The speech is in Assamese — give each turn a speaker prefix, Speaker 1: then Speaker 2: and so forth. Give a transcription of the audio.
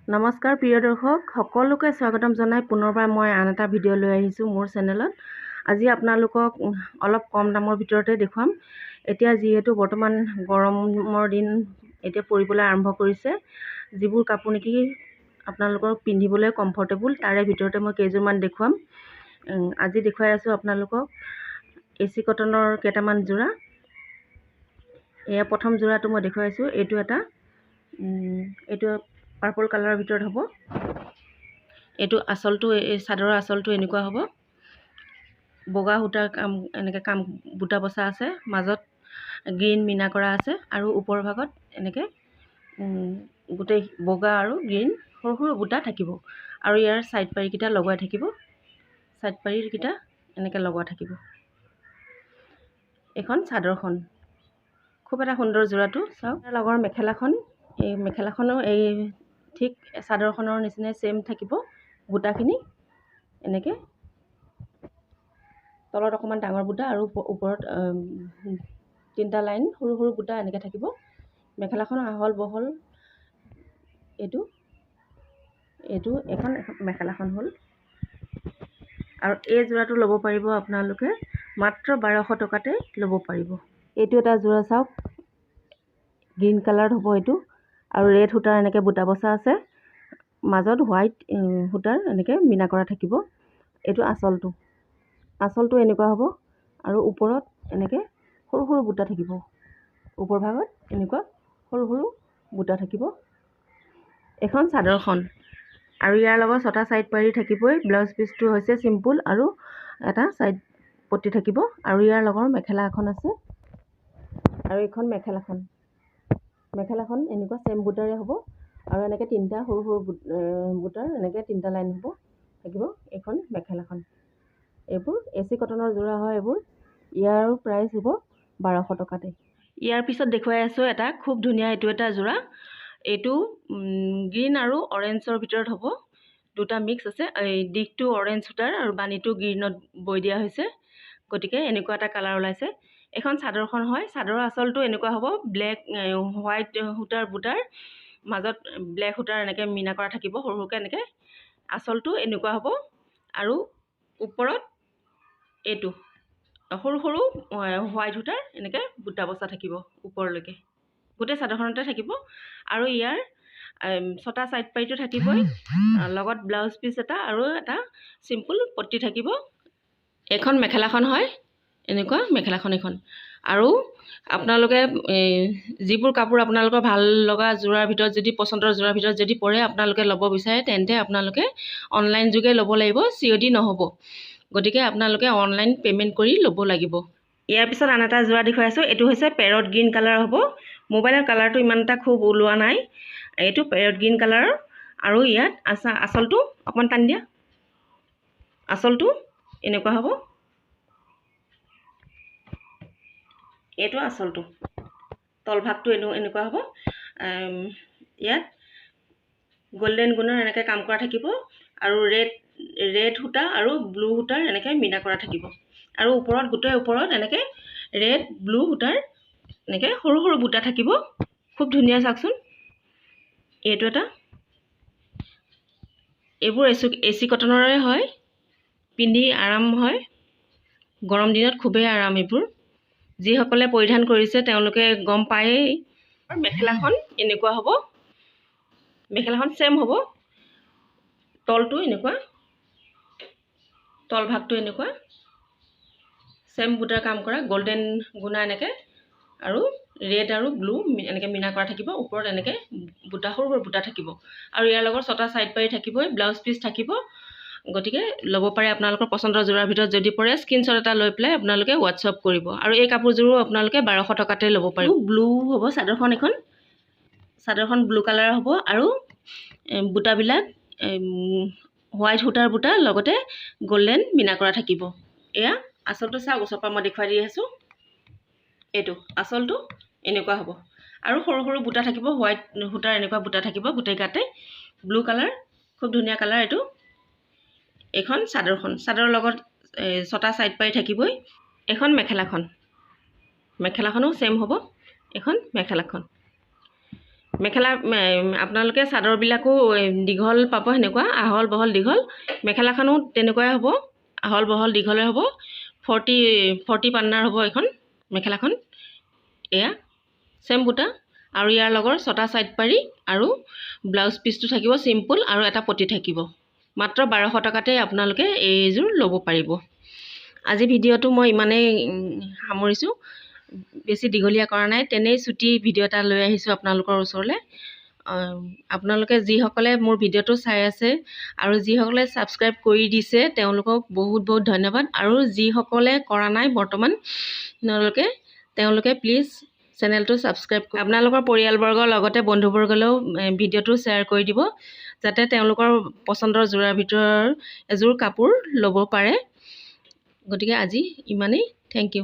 Speaker 1: নমস্কাৰ প্ৰিয় দৰ্শক সকলোকে স্বাগতম জনাই পুনৰবাৰ মই আন এটা ভিডিঅ' লৈ আহিছোঁ মোৰ চেনেলত। আজি আপোনালোকক অলপ কম দামৰ ভিতৰতে দেখুৱাম। এতিয়া যিহেতু বৰ্তমান গৰমৰ দিন এতিয়া পৰিবলৈ আৰম্ভ কৰিছে, যিবোৰ কাপোৰ নেকি আপোনালোকৰ পিন্ধিবলৈ কমফৰ্টেবল তাৰে ভিতৰতে মই কেইযোৰমান দেখুৱাম। আজি দেখুৱাই আছোঁ আপোনালোকক এ চি কটনৰ কেইটামান যোৰা। এয়া প্ৰথম যোৰাটো মই দেখুৱাইছোঁ, এইটো এটা এইটো পাৰ্পল কালাৰৰ ভিতৰত হ'ব। এইটো আচলটো, এই চাদৰৰ আচলটো এনেকুৱা হ'ব, বগা সূতাৰ কাম, এনেকৈ কাম বুটা বচা আছে, মাজত গ্ৰীণ মীনা কৰা আছে আৰু ওপৰ ভাগত এনেকৈ গোটেই বগা আৰু গ্ৰীণ সৰু সৰু বুটা থাকিব। আৰু ইয়াৰ ছাইড পাৰিকেইটা লগোৱাই থাকিব, ছাইড পাৰিকেইটা এনেকৈ লগোৱা থাকিব। এইখন চাদৰখন খুব এটা সুন্দৰ যোৰাটো চাওক। ইয়াৰ লগৰ মেখেলাখন, এই মেখেলাখনো এই ঠিক চাদৰখনৰ নিচিনাই ছেইম থাকিব। বুটাখিনি এনেকৈ তলত অকণমান ডাঙৰ বুটা আৰু ওপৰত তিনিটা লাইন সৰু সৰু বুটা এনেকৈ থাকিব। মেখেলাখন আহল বহল। এইটো এইটো এখন মেখেলাখন হ'ল। আৰু এই যোৰাটো ল'ব পাৰিব আপোনালোকে মাত্ৰ 1200 টকাতে ল'ব পাৰিব। এইটো এটা যোৰা চাওক, গ্ৰীণ কালাৰত হ'ব এইটো আৰু ৰেড সূতাৰ এনেকৈ বুটা বচা আছে, মাজত হোৱাইট সূতাৰ এনেকৈ মীনা কৰা থাকিব। এইটো আচলটো, আচলটো এনেকুৱা হ'ব আৰু ওপৰত এনেকৈ সৰু সৰু বুটা থাকিব, ওপৰ ভাগত এনেকুৱা সৰু সৰু বুটা থাকিব। এখন চাদৰখন আৰু ইয়াৰ লগত ছটা ছাইড পাৰি থাকিবই। ব্লাউজ পিচটো হৈছে চিম্পুল আৰু এটা ছাইড পটি থাকিব। আৰু ইয়াৰ লগৰ মেখেলা এখন আছে আৰু এইখন মেখেলাখন, মেখেলাখন এনেকুৱা ছেম বুটাৰে হ'ব আৰু এনেকৈ তিনিটা সৰু সৰু বুটাৰ এনেকৈ তিনিটা লাইন হ'ব থাকিব এইখন মেখেলাখন। এইবোৰ এ চি কটনৰ যোৰা হয় এইবোৰ। ইয়াৰ প্ৰাইচ হ'ব 1200 টকাতে। ইয়াৰ পিছত দেখুৱাই আছোঁ এটা খুব ধুনীয়া এইটো এটা যোৰা। এইটো গ্ৰীণ আৰু অৰেঞ্জৰ ভিতৰত হ'ব, দুটা মিক্স আছে। এই দীঘটো অৰেঞ্জ সূতাৰ আৰু বাণীটো গ্ৰীণত বৈ দিয়া হৈছে, গতিকে এনেকুৱা এটা কালাৰ ওলাইছে। এইখন চাদৰখন হয়, চাদৰৰ আচলটো এনেকুৱা হ'ব, ব্লেক হোৱাইট সূতাৰ বুটাৰ মাজত ব্লেক সূতাৰ এনেকৈ মীনা কৰা থাকিব সৰু সৰুকৈ এনেকৈ। আচলটো এনেকুৱা হ'ব আৰু ওপৰত এইটো সৰু সৰু হোৱাইট সূতাৰ এনেকৈ বুটা বচা থাকিব ওপৰলৈকে, গোটেই চাদৰখনতে থাকিব। আৰু ইয়াৰ ছটা ছাইড পাৰিটো থাকিবই, লগত ব্লাউজ পিচ এটা আৰু এটা চিম্পুল পট্টি থাকিব। এইখন মেখেলাখন হয়, এনেকুৱা মেখেলাখন এইখন। আৰু আপোনালোকে যিবোৰ কাপোৰ আপোনালোকৰ ভাল লগা যোৰাৰ ভিতৰত যদি পচন্দৰ যোৰাৰ ভিতৰত যদি পৰে আপোনালোকে ল'ব বিচাৰে, তেন্তে আপোনালোকে অনলাইন যোগে ল'ব লাগিব, চি অ' ডি নহ'ব। গতিকে আপোনালোকে অনলাইন পে'মেণ্ট কৰি ল'ব লাগিব। ইয়াৰ পিছত আন এটা যোৰা দেখুৱাই আছোঁ, এইটো হৈছে পেৰট গ্ৰীণ কালাৰ হ'ব। মোবাইলৰ কালাৰটো ইমান এটা খুব ওলোৱা নাই, এইটো পেৰট গ্ৰীণ কালাৰৰ। আৰু ইয়াত আচলটো অকণমান টানি দিয়া, আচলটো এনেকুৱা হ'ব, এইটো আচলটো, তলভাগটো এনেকুৱা হ'ব। ইয়াত গল্ডেন গুণৰ এনেকৈ কাম কৰা থাকিব আৰু ৰেড ৰেড সূতা আৰু ব্লু সূতাৰ এনেকৈ মীনা কৰা থাকিব। আৰু ওপৰত গোটেই ওপৰত এনেকৈ ৰেড ব্লু সূতাৰ এনেকৈ সৰু সৰু বুটা থাকিব, খুব ধুনীয়া চাওকচোন। এইটো এটা, এইবোৰ এ চি কটনৰে হয়, পিন্ধি আৰাম হয়, গৰম দিনত খুবেই আৰাম এইবোৰ। যিসকলে পৰিধান কৰিছে তেওঁলোকে গম পায়েই। মেখেলাখন এনেকুৱা হ'ব, মেখেলাখন ছেম হ'ব, তলটো এনেকুৱা, তলভাগটো এনেকুৱা ছেম বুটাৰ কাম কৰা, গল্ডেন গুণা এনেকৈ আৰু ৰেড আৰু ব্লু এনেকৈ মীনা কৰা থাকিব, ওপৰত এনেকৈ বুটা সৰু সৰু বুটা থাকিব। আৰু ইয়াৰ লগত ছটা ছাইড পাৰি থাকিবই, ব্লাউজ পিচ থাকিব। গতিকে ল'ব পাৰে আপোনালোকৰ পচন্দৰ যোৰাৰ ভিতৰত যদি পৰে, স্ক্ৰীনশ্বট এটা লৈ পেলাই আপোনালোকে হোৱাটছআপ কৰিব। আৰু এই কাপোৰযোৰো আপোনালোকে 1200 টকাতে ল'ব পাৰিব। ব্লু হ'ব চাদৰখন, এইখন চাদৰখন ব্লু কালাৰ হ'ব আৰু বুটাবিলাক হোৱাইট সূতাৰ বুটা, লগতে গল্ডেন মীনা কৰা থাকিব। এয়া আচলটো চাওক, ওচৰৰ পৰা মই দেখুৱাই দি আছোঁ। এইটো আচলটো এনেকুৱা হ'ব আৰু সৰু সৰু বুটা থাকিব, হোৱাইট সূতাৰ এনেকুৱা বুটা থাকিব গোটেই গাতে। ব্লু কালাৰ, খুব ধুনীয়া কালাৰ এইটো। এইখন চাদৰখন, চাদৰৰ লগত ছটা ছাইড পাৰি থাকিবই। এইখন মেখেলাখন, মেখেলাখনো ছেইম হ'ব। এইখন মেখেলাখন। মেখেলা আপোনালোকে চাদৰবিলাকো দীঘল পাব, সেনেকুৱা আহল বহল দীঘল। মেখেলাখনো তেনেকুৱাই হ'ব, আহল বহল দীঘলে হ'ব। 40 পান্নাৰ হ'ব এইখন মেখেলাখন। এয়া চেম বুটা আৰু ইয়াৰ লগৰ 6টা ছাইড পাৰি আৰু ব্লাউজ পিচটো থাকিব চিম্পুল আৰু এটা পটি থাকিব। মাত্ৰ 1200 টকাতে আপোনালোকে এইযোৰ ল'ব পাৰিব। আজি ভিডিঅ'টো মই ইমানেই সামৰিছোঁ, বেছি দীঘলীয়া কৰা নাই, তেনেই চুটি ভিডিঅ' এটা লৈ আহিছোঁ আপোনালোকৰ ওচৰলৈ। আপোনালোকে যিসকলে মোৰ ভিডিঅ'টো চাই আছে আৰু যিসকলে ছাবস্ক্ৰাইব কৰি দিছে তেওঁলোকক বহুত বহুত ধন্যবাদ। আৰু যিসকলে কৰা নাই বৰ্তমান তেওঁলোকে প্লিজ চেনেলটো ছাবস্ক্ৰাইব কৰি আপোনালোকৰ পৰিয়ালবৰ্গৰ লগতে বন্ধুবৰ্গলৈও ভিডিঅ'টো শ্বেয়াৰ কৰি দিব, যাতে তেওঁলোকৰ পচন্দৰ যোৰাৰ ভিতৰৰ এযোৰ কাপোৰ ল'ব পাৰে। গতিকে আজি ইমানেই, thank U.